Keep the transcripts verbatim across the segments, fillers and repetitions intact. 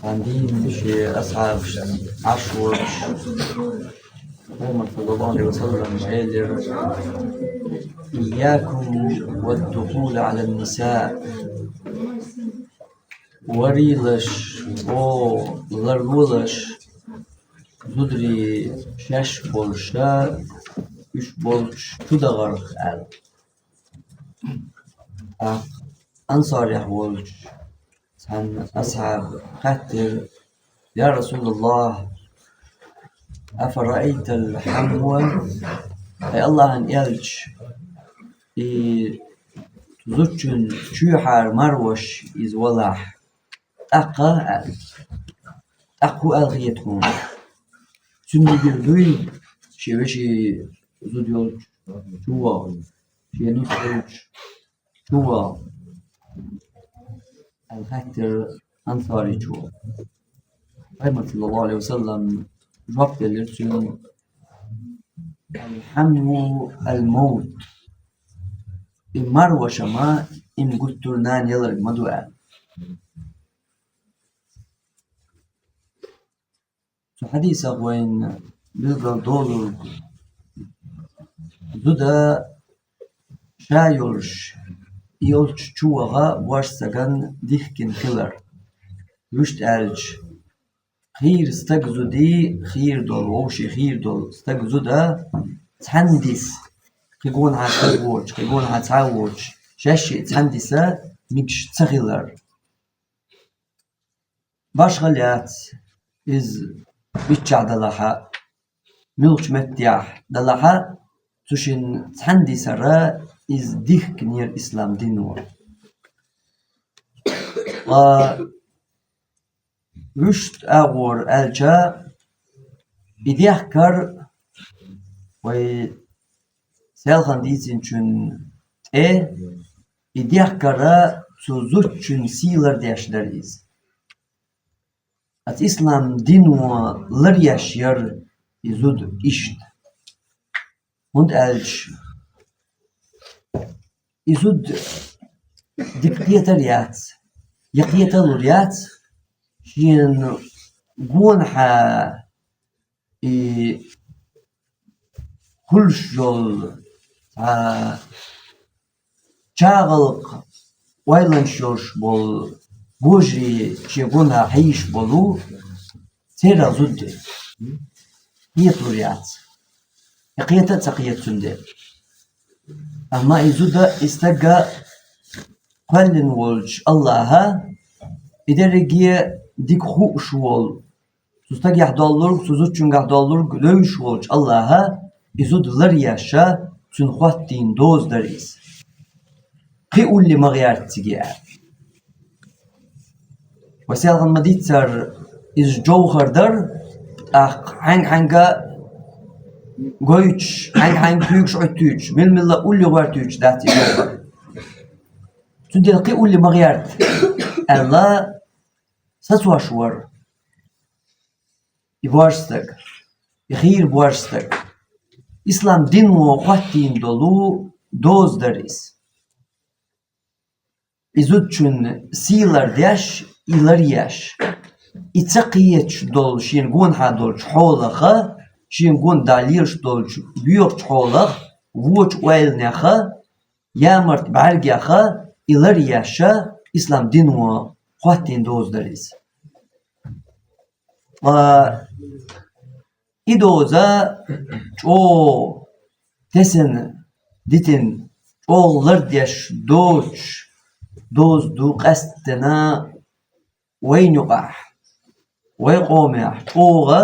Цхьан дийнахьа шен асхьабашца Ӏаш волча Мухьаммад саллаллаху Ӏалайхи ва саллам элира: «إياكم والدخول على النساء». Варелаш, о, ларлолаш, зударий шаьш болуша, уьш болчу чу дахарх аьлла. ТӀаккха ансарехь волчу цхьана асхьаба хаьттира: «Я Расулаллах, афараайтал хьамва?» Хьай Аллахьан элча, и зудчун чоьхьара марваш иза валахь, тӀаккха аьлла. ТӀаккха хӀун аьлла хета хьуна? Цуьнан дигира дуй, шен вешин зуда йолчу чу ваха, шен нус йолчу чу ваха, аьлла хаьттира ансаричо. Пайхамар саллаллаху Ӏалайхи ва саллам жоп делира цуьнан: «Ал-хьамву ал-мавт». И марваш ма, и гуттар а нана яларг ма ду аьлла. Цу хьадисах вайна билггал долург зуда ша йолуш, и йолчу чу ваха божарстагана дихкина хилар. Вуьшта аьлча, хийра стаг зудий, хийра долу, вовшийн хийра долу стаг зуда цхьаьна диса, кхин гонахьа стаг воцуш, кхин гонахьа цхьа а воцуш, шаьшшиъ цхьаьна диса мегаш ца хилар. Башхалла яц иза миччахь далахь а, муьлхачу меттехь далахь а, цу шинна цхьаьна дисара иза дихкинера ислам дино. Ткъа вуьшта агӀор аьлча, и дехкар вай селхана дийцинчун тӀе, и дехкара цу зудчун сий лардеш дара иза. Аса ислам дино ларъеш яра и зуда иштта. ХӀунда аьлча и зуда дика кхетар яц, я кхеталур яц, шена гонахьа и хуьлуш йолу, цхьа чагӀалкх ойланаш йолуш болу, гожарий шен гонахьа хьийзаш болу, церан зуда. Кхеталур яц. И кхета а ца кхета цуьнан дела. Амма и зуда, и стага кхоьллина волчу Аллаха, и дерриге дика хууш волу, цу стагехь доллург, цу зудчуьнгахь доллург левзаш волчу Аллаха, и зуда ларъеш, цуьнан хӀоттийна доза дара иза. Кхин улле ма гӀерта цига аьлла. Вай селхана ма-дийццара, иза жовхӀар дара, тӀаккха хьаьнга-хьаьнга гойтуш, хьаьнга-хьаьнга куьйгаш Ӏуьттуьйтуш, мила-мила улле гӀоьртуьйтуш дац иза жовхӀар. Цундела кхин улле ма гӀерта аьлла, сацош вара и божарстаг, и хийра божарстаг. Ислам дино хӀоттийна долу доза дара иза. И зудчун сий лардеш, и ларъеш, и ца кхеташ долу шена гонахьа долчу хьолаха, шена гонахьа лелаш долчу боьхачу хьолах, вочу ойланеха, ямарт бӀаьргеха и ларъеш, ислам дино хӀоттийна доза дара иза. Ткъа и доза чӀогӀа тесна дитина, чӀогӀа лардеш доцуш доза ду къаьсттина вайна юкъахь, вай къомехь чӀогӀа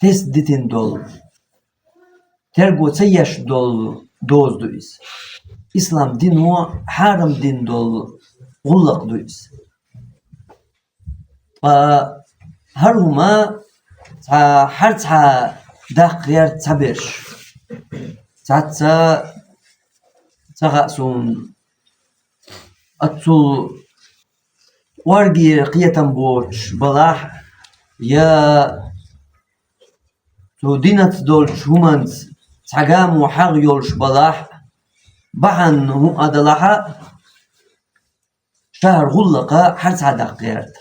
тесна дитина долу, терго ца еш долу доза ду иза. Ислам дино хьарам дина долу гӀуллакх ду иза. Ткъа хӀара хӀума цхьа, хӀара цхьа даккха гӀерта цхьаберш. Цхьацца ца хаьа суна, оццул кӀорге кхетам боцуш балахь, я цу динаца долчу хӀуманца цхьа гамо хьагӀ йолуш балахь, бахьана хӀума а далахь а, ша хӀара гӀуллакха хӀара цхьа даккха гӀерта.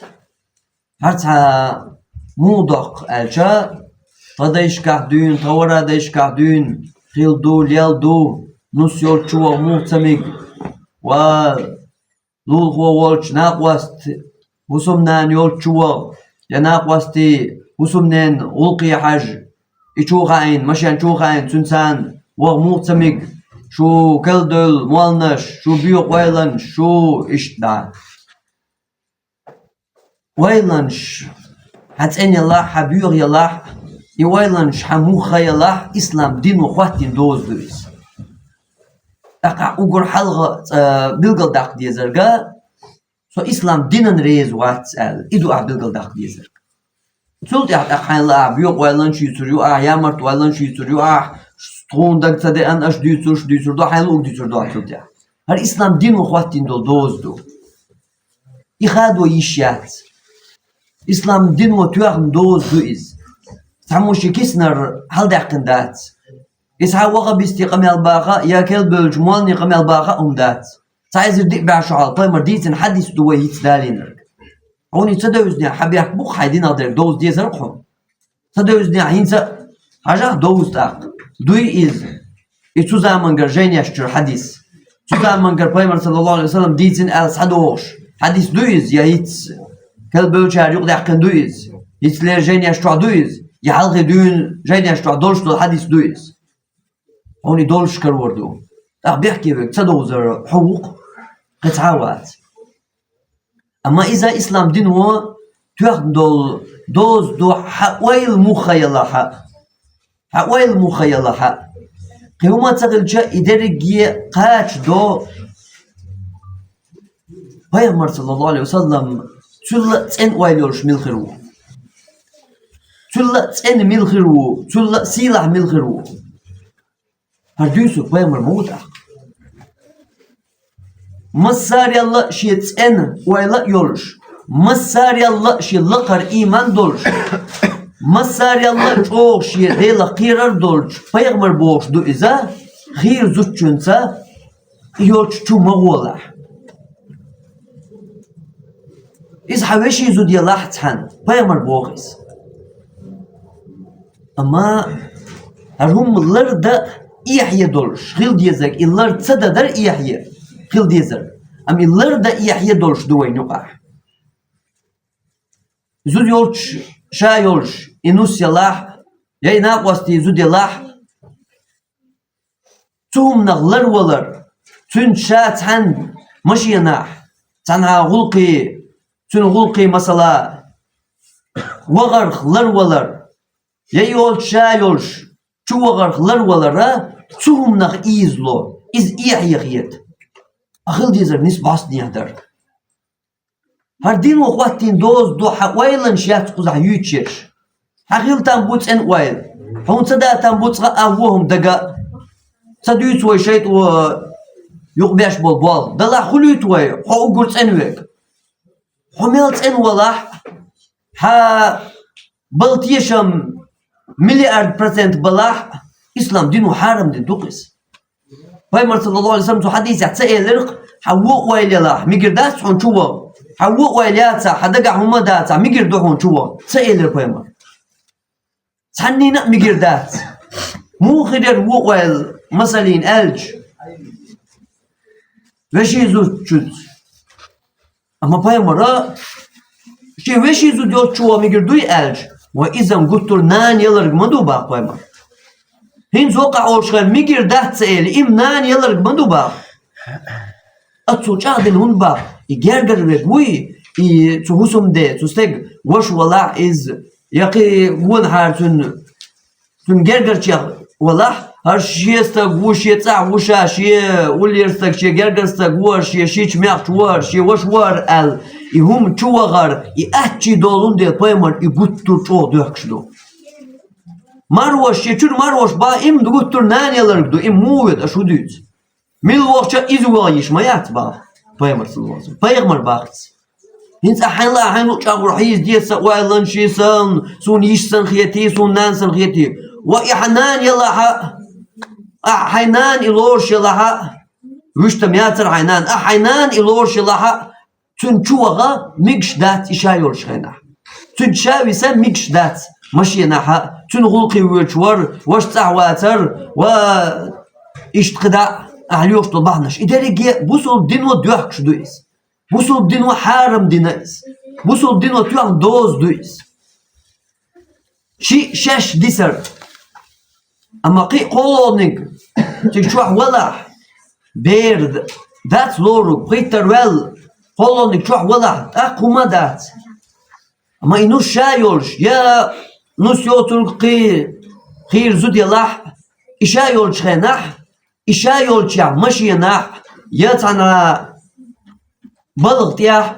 Хьарца муха доккху аьлча, тха дайшкахь дуьйна, тха вара дайшкахь дуьйна, хилла ду, лелла ду, нус йолчу ваха муха ца мега. Ва лулахо волчу накъост хӀусамнана йолчу ваха, я накъостий хӀусамненан гӀуллакхе хьажа, и чу хаийна, машен чу хаийна, цуьнан царна ваха муха ца мега, шу калдевлла молланаш, шу боьха ойланаш, шу иштта дӀа. Ойланаш хьан цӀена ялахь, хьан боьха ялахь, и ойланаш хьан муха ялахь, ислам дино хӀоттийна доза ду иза. ТӀаккха уггар хьалха, э, билгалдаккха дезарг, со ислам динан реза вац аьлла, и ду ахь билгалдаккха дезарг. Цул тӀаьхьа тӀаккха хьайна лаахь боьха ойланаш юьйцур ю ахь, ямарта ойланаш юьйцур ю ахь, тхуна дага ца деана, аша дуьйцурш дуьйцур ду, хьайна луург дуьйцур ду ахь цул тӀаьхьа. ХӀара ислам дино хӀоттийна долу доза ду. И хадо йиш яц. Ислам дино тоьхна доза ду иза. Цхьаммо шен киснара хьаладаьккхина дац. Иза хьан ваххабистийн къамел баха, я калдевллачу молланийн къамел баха а хӀума дац. Цхьа эзар диъ бӀе шо хьалха пайхамара дийцина хьадис ду вай хӀинца далийнарг. Хьуна и ца девзинехь, хьан бехк бу-кх хьайн динах дерг довза дезара хьуна? Ца девзинехь, хӀинца а хьажахь довза тӀаккха. Дуй иза. И цу замангара жайнеш чуьра хьадис. Цу замангара пайхамара, саллаллаху Ӏалайхи ва саллам, дийцина аьлла схьадогӀуш хьадис дуй иза, я хӀинца калдевллачара юкъадаьккхина дуй иза? ХӀинцалера жайнеш чохь дуй иза, я хьалхе дуьйна жайнеш чохь долуш долу хьадис дуй иза? Хьуна и долуш карор ду. ТӀаккха бехке верг ца довзар хьо ву-кх, кхин цхьа а вац. Амма иза ислам дино тоьхна долу доза ду, хьан ойла муха ялахь а. Хьан ойла муха ялахь а. Кхин хӀума ца хилча, и дерриге кхача до. Пайхамар, саллаллаху Ӏалайхи ва саллам, цуьнал а цӀена ойла йолуш мила хир ву? Цуьнал а цӀена мила хир ву? Цуьнал а сийлахь мила хир ву? ХӀара дуьйцург пайхамар ма ву тӀаккха. Массарел а шен цӀена ойла а йолуш, массарел а шен лакхара ийман долуш, массарел а чӀогӀа шен Делах кхерар долчу пайхамар бохуш ду иза, хийра зудчуьнца и йолчу чу ма гӀолахь. Иза хьан вешин зуда ялахь цхьаьна, пайхамар боху иза. Амма хӀара хӀума лардан эхье долуш хила дезарг, и лар ца дан дара эхье хила дезарг. Амма и лардан эхье долуш ду вайна юкъахь. Зуда йолчу ша йолуш, и нус ялахь, я и накъостий зуда ялахь, цу хӀуманах ларвалар, цуьнца ша цхьаьна машенахь, цхьана гӀуллакхе, цуьнан гӀуллакхе масала, вахарх ларвалар, я йолчу ша йолуш, чу вахарх ларвалара, цу хӀуманах ийзало, иза эхье хета. А хила дезар нисбӀостанехь дара. ХӀара дино хӀоттийна доза ду, хьан ойланаш яц кхузахь юьйцуш ерш. Хьан хила там бу цӀена ойла. Хьуна ца да там бу цкъа а, вон хӀума дага а. Ца дуьйцу вай шайтӀо юкъабеш болу болх. Далахь хуьлуьйту вай, хьо уггар цӀена верг. Хьо мел цӀена валахь а, хьан бала тешам миллиард процент балахь а, ислам дино хьарам дина ду-кх иза. Пайхамар, саллаллаху Ӏалайхи ва саллам, цу хьадисехь ца элира-кх: «Хьан вон ойла ялахь, мегар дац хьуна чу ваха? Хьан вон ойла яцахь, хьан дагахь хӀума а дацахь, мегар ду хьуна чу ваха?» Ца элира пайхамар. Цхьаннина а мегар дац. Муха хир яра вон ойла, масаллин аьлча, вешин зудчуьнца? Амма пайхамара шен вешин зуда йолчу чу ваха мегар дуй аьлча, ва иза-м гуттар нана яларг ма ду баха пайхамар. ХӀинца воккхахь олуш хир мегар дац ца эли, и-м нана яларг ма ду баха. Аццул чӀагӀдина хӀунда баха? И гергара верг вуй, и цу хӀусамде, цу стеган ваша валахь иза, я кхин вонахьара цуьнан Цуьнан гергарчех валахь, хӀара шен стаг ву, шен цӀахь ву ша, шен уллера стаг, шен гергара стаг ву хӀара, шен шича мехча ву хӀара, шен ваша ву хӀара аьлла, и хӀума чу вахар, и аттачий долун дела пайхамар и гуттар чӀогӀа доьхкуш ду. Марваш, шен чуьра марваш баха, и-м гуттар нана яларг ду, и-м муха вета, аша хӀун дуьйцу? Мила вахча а иза ваха йиш ма яц баха пайхамар, саллаллаху Ӏалайхи ва саллам. Пайхамар баха иза. ХӀинца ахь хьайна лаахь, хьайна луъучу агӀор хьийза деза сан ойла лан ши сан, суна йиш сан хетий, суна нана сан хетий. Ва и хьан нана ялахь а, ахь хьайн нана и лоруш ялахь а, вуьшта-м яцара хьайн нана, ахь хьайн нана и лоруш ялахь а, цуьнан чу ваха мегаш дац и ша йолчу хенахь. Цуьнца ша виса мегаш дац машенахьа, цуьнан гӀуллакхе воьдуш вар, ваша цӀахь вацар, ва иштта кхидӀа ахьа лоьхуш долу бахьанаш. И дерриге бусулба дино доьхкуш ду иза. Бусулба дино хьарам дина иза. Бусулба дино тоьхна доза ду иза. Шиъ шаьш дисар. Амма кхин а кхоалгӀаниг цига чохь валахь, бер дац лоруг, пхийттара ваьлла, кхоалгӀаниг чохь валахь, тӀаккха хӀума а дац. Амма и нус ша йолуш, я нус йоцург кхин хийра зуда ялахь, и ша йолчу хенахь, и ша йолчехь машенахь, я цхьана балха тӀехь,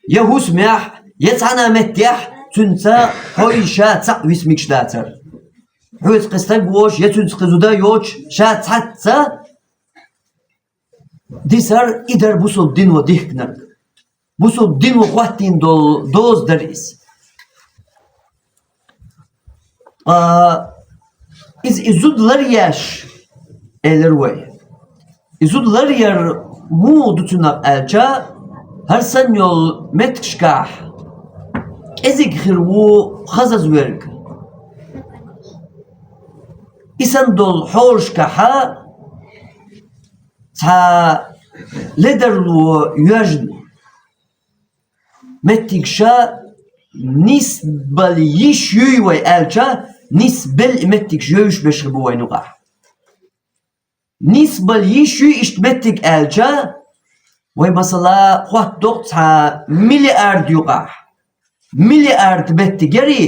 я хӀусамехь, я цхьана а меттехь, цуьнца хьо ша цхьаъ виса мегаш дацара. Хьоьца кхин стаг воцуш, я цуьнца кхин зуда йоцуш, ша цхьацца дисар, и дара бусулба дино дихкинарг. Бусулба дино хӀоттийна долу доза дара иза. Ткъа иза и зуда ларъеш, элира вай. И зуда ларъяр муха ду цунах аьлча, хӀара санна йолу меттигашкахь кӀезиг хир ву хазазверг. И санна долу хьолашкахьа цхьа ледарло йоьжна меттигаш нисбала йиш юй вай аьлча, нисбелла и меттигаш йовзуш берш хир бу вайн юкъахь. Нисбала йиш юй иштта меттиг аьлча, вай масала хӀоттадо цхьа миллиард юкъахь. Миллиард меттиг яри,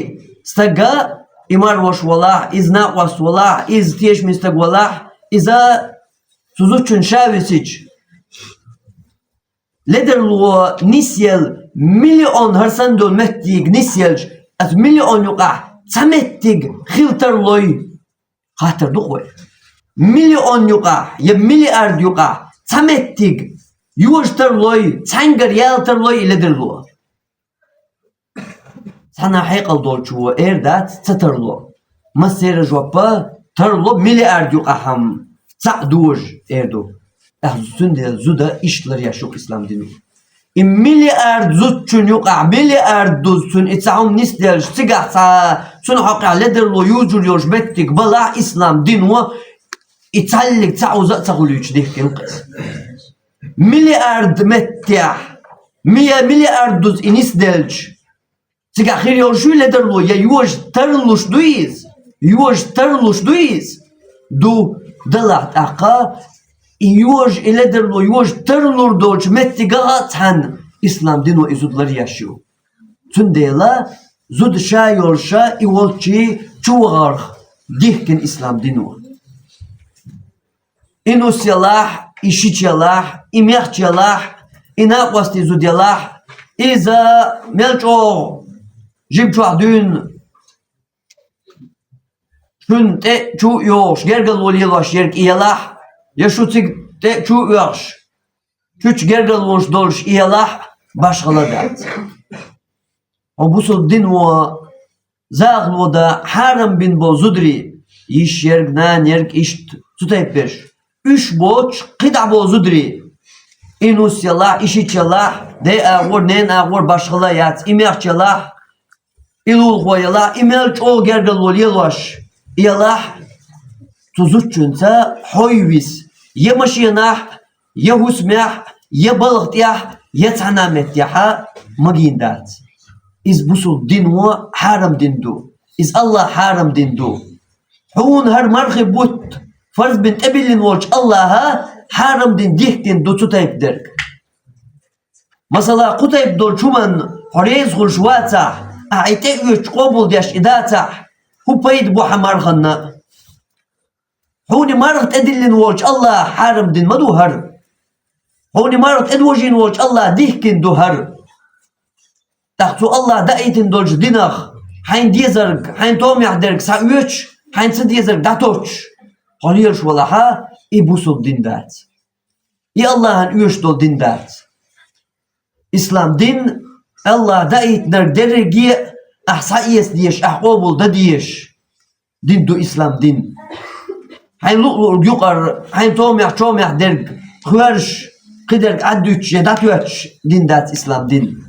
стага и марваш валахь, иза накъост валахь, иза тешаме стаг валахь, иза цу зудчун ша висича. Ледарло нисъелла, миллион хӀара санна долу меттиг нисъелча, аса миллион юкъахь цхьа меттиг хила тарлой? Хаттар ду-кх вай. Миллион юкъахь я миллиард юкъахь цхьа меттиг йожа тарлой, цхьаьнгара яла тарлой и ледарло? Цхьана хьекъал долчо эр дац ца тарло. Массеран жоппа тарло миллиард юкъахь-м цхьаъ дожа эр ду. ТӀаккха цундела зуда иштта ларъеш ю-кх ислам дино. И миллиард зудчун юкъахь миллиард дуза цуьнан и цхьа хӀума нисделча, цигахь цхьа цунна хьокъехь ледарло южур йолуш меттиг балахь ислам дино, и цхьаллиг цхьа уза а ца хуьлуьйтуш дихкина-кх иза. Миллиард меттехь, мия миллиард дуза и нисделча, цигахь хир йолуш ю ледарло, я йожа тарлуш ду иза? Йожа тарлуш ду иза? Ду, далахь тӀаккха, и йожа, и ледарло йожа тарлур долчу меттигах а цхьаьна ислам дино и зуда ларъеш ю. Цундела зуда ша йолуша и волчий чу вахарх дихкина ислам дино. И нус ялахь, и шича ялахь, и мехча ялахь, и накъостий зуда ялахь, иза мел чӀогӀа жима чохь дуьйна шуна тӀе чу а йогӀуш, гергарло лелош ерг и ялахь, я шу цига тӀе чу а оьхуш, чучу гергарлонаш долуш и ялахь, башхала дац. Хьо бусулба дино захало дан хьарам бина болу зударий, йиш ерг, нана ерг, иштта цу тайпа берш. Уьш боцуш кхидӀа болу зударий, и нус ялахь, и шича ялахь, ден агӀор, ненан агӀор башхала яц, и мехча ялахь, и лулахо ялахь, и мел чӀогӀа гергарло лелош ялахь, цу зудчуьнца хьо виса, я машенахь, я хӀусамехь, я балха тӀехь, я цхьана а меттехьа магийна дац. Иза бусулба дино хьарам дина ду. Иза АллахӀа хьарам дина ду. Хьуна хӀара мархи бутт фарз бина тӀебиллина волчу АллахӀа хьарам дина дихкина ду цу тайпа дерг. Масала, кху тайпа долчу хӀуманна хьо реза хуьлуш вацахь, ахьа и тӀеоьцуш къобалдеш и дацахь, хӀун пайда бу хьан марханна? Хьуна марха тӀедиллина волчу АллахӀа хьарам дина ма ду хӀара. Хьуна марха тӀедожийна волчу АллахӀа дихкина ду хӀара. ТӀаккха цу АллахӀа даийтина долчу динах хьайн дезарг, хьайн томехь дерг схьаоьцуш, хьайн ца дезарг дӀатоттуш, хьо лелаш валахьа, и бусулба дин дац. И АллахӀана оьшуш долу дин дац. Ислам дин, АллахӀа даийтинарг дерриге а ахь схьаэца дезаш, ахь къобал дан дезаш дин ду ислам дин. Хьайн луъ-луъург юкъара, хьайн томех-чомех дерг тхоьрзуш, кхидерг Ӏаддуьтуш я дӀатоьттуш дин дац ислам дин.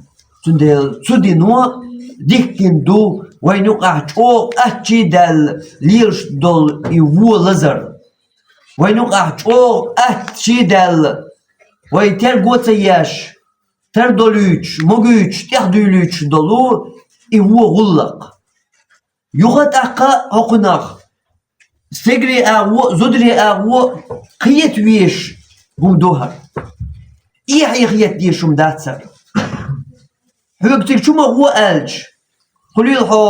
Цундела цу дино дихкина ду вайна юкъахь чӀогӀа аттачу даьлла лелаш долу и вон лазар. Вайна юкъахь чӀогӀа аттачу даьлла, вай терго а ца еш, тардолуьйтуш, могуьйтуш, тӀехдуьйлуьйтуш долу и вон гӀуллакх. Юха тӀаккха хӀокхунах стегарий агӀо, зударий агӀо кхета везаш хӀума ду хӀара. Эхье кхета дезаш хӀума дац хӀара. Хьоьга цига чу ма гӀо аьлча, хуьлийла хьо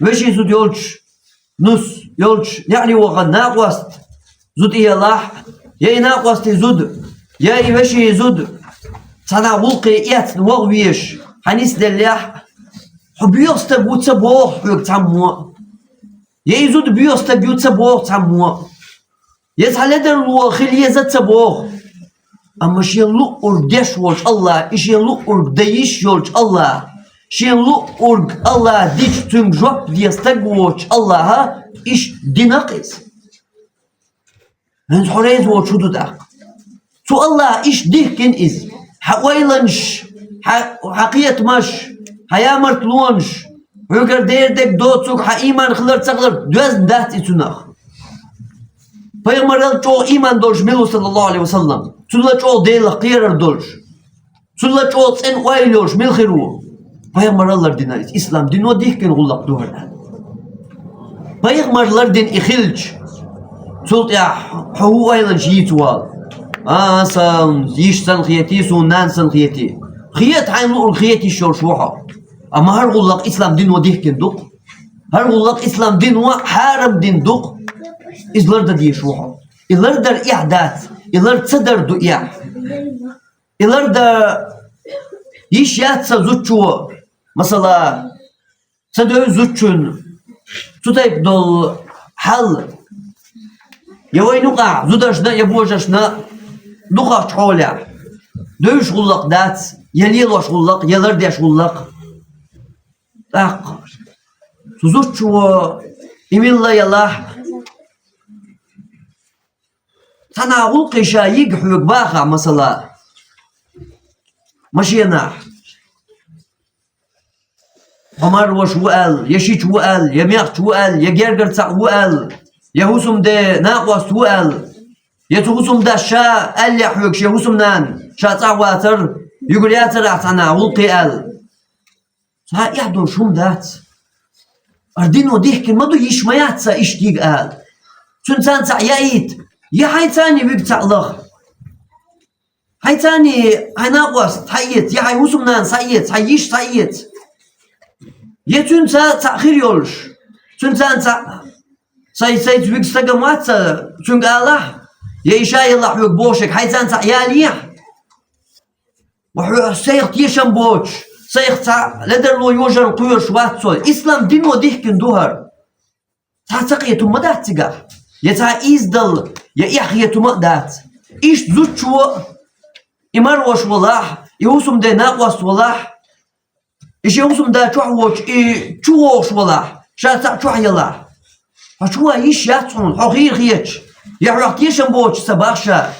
вешин зуда йолчу, нус йолчу неӀаре вахана накъост зуда тӀе ялахь, я и накъостий зуда, я и вешин зуда цхьана гӀуллакхе эцна ваха везаш хьан нисделлехь, хьо боьха стаг ву ца боху хьоьга цхьаммо а. Я и зуда боьха стаг ю ца боху цхьаммо а. Я цхьа ледарло хила еза ца боху. Амма шен луъург деш волчу АллахӀ, и шен луъург дан йиш йолчу АллахӀ, шен луъург АллахӀ дича цуьнга жоп ден стаг воцучу АллахӀа иштта дина-кх иза. ХӀинца хьо реза воцуш хӀун ду тӀаккха? Цу АллахӀа иштта дихкина иза. Хьан ойланаш, хьан, хьан кхетамаш, хьан ямартлонаш, хьоьгара дера дерг доцург, хьан ийман хилар ца хилар доьзна дац и цунах. Пайхамарал чӀогӀа ийман долуш мила ву, саллаллаху Ӏалайхи ва саллам? Цунал чӀогӀа Делах кхерар долуш, цунал чӀогӀа цӀена ойла йолуш мила хир ву? Пайхамарал лардина иза, ислам дино дихкина гӀуллакх ду хӀара аьлла. Пайхамар лардина и хилча, цул тӀаьхьа хьо хӀун ойланаш йийца вала? А, сан йиш санна хетий, суна нана санна хетий. Хета хьайна луург хета йиш йолуш ву хьо. Амма хӀара гӀуллакх ислам дино дихкина ду-кх. ХӀара гӀуллакх ислам дино хьарам дина ду-кх. Иза лардан дезаш ву хьо. И лардар эхь дац, и лар ца дар ду эхь. И лардан йиш яц сан зудчо, масала, ца девза зудчунна цу тайпа долу хьал, я вайна юкъахь зударшна а, я божаршна а дукхахчу хьолехь, девзаш гӀуллакх дац, я лелош гӀуллакх, я лардеш гӀуллакх. ТӀаккха цу зудчо и милла ялахь, цхьана гӀуллакхе ша йига хьоьга бахахь, масала, машенахь, хьо марваш ву аьлла, я шича ву аьлла, я мехча ву аьлла, я гергара цхьаъ ву аьлла, я хӀусамде накъост ву аьлла, я цу хӀусамдас ша аьллехь хьоьга шен хӀусамнана, ша цӀахь вацара, югур яцара ахь цхьана гӀуллакхе аьлла. Цхьа эхь долуш хӀума дац. ХӀара дино дихкина ма ду, йиш ма яц сан иштта йига ала. Цуьнан царна цхьаъ яийта, я хьайн царний вига цхьаъ лаха. Хьайн царний хьайн накъост схьаэца, я хьайн хӀусамнана схьаэца, хьайн йиш схьаэца. Я цуьнца цхьаъ хир йолуш, цуьнан царна цхьаъ, сай, сайца вига стаг-м вац сан, цуьнга алахь, я и ша ялахь хьоьга бохуш ерг, хьайн царна цхьаъ ялехьа. Ва хьо сайх тешам боцуш, сайх цхьа ледарло йожарна кхоьруш вац со. Ислам дино дихкина ду хӀара. Цхьа ца кхета хӀума ма дац цигахь. Я цхьа ийзадалла, я эхь хета хӀума а дац. Иштта зудчо а, и марваш валахь, и хӀусамде накъост валахь, и шен хӀусамда чохь воцуш, и чу вогӀуш валахь, ша цхьаъ чохь ялахь. Хьо чу ван йиш яц хьуна, хьо хийра хеташ, я хьох тешам боцуш ца бах ша.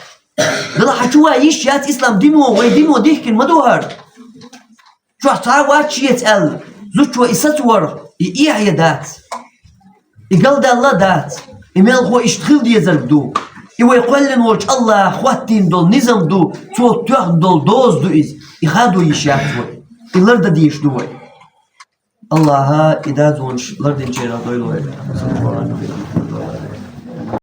Делахь хьо чу ван йиш яц, ислам дино, вай дино дихкина ма ду хӀара. Чохь цхьа а вац шеца аьлла, зудчо и сацаварх, и эхье дац. И галдаьлла а дац. И мелхо иштта хила дезарг ду. И вай кхоьллина волчу АллахӀа хӀоттийна долу низам ду, цо тоьхна долу доза ду иза. И хадо йиш яц вай. И лардан дезаш ду вай. АллахӀа и дозанаш лардинчарах дойла вай.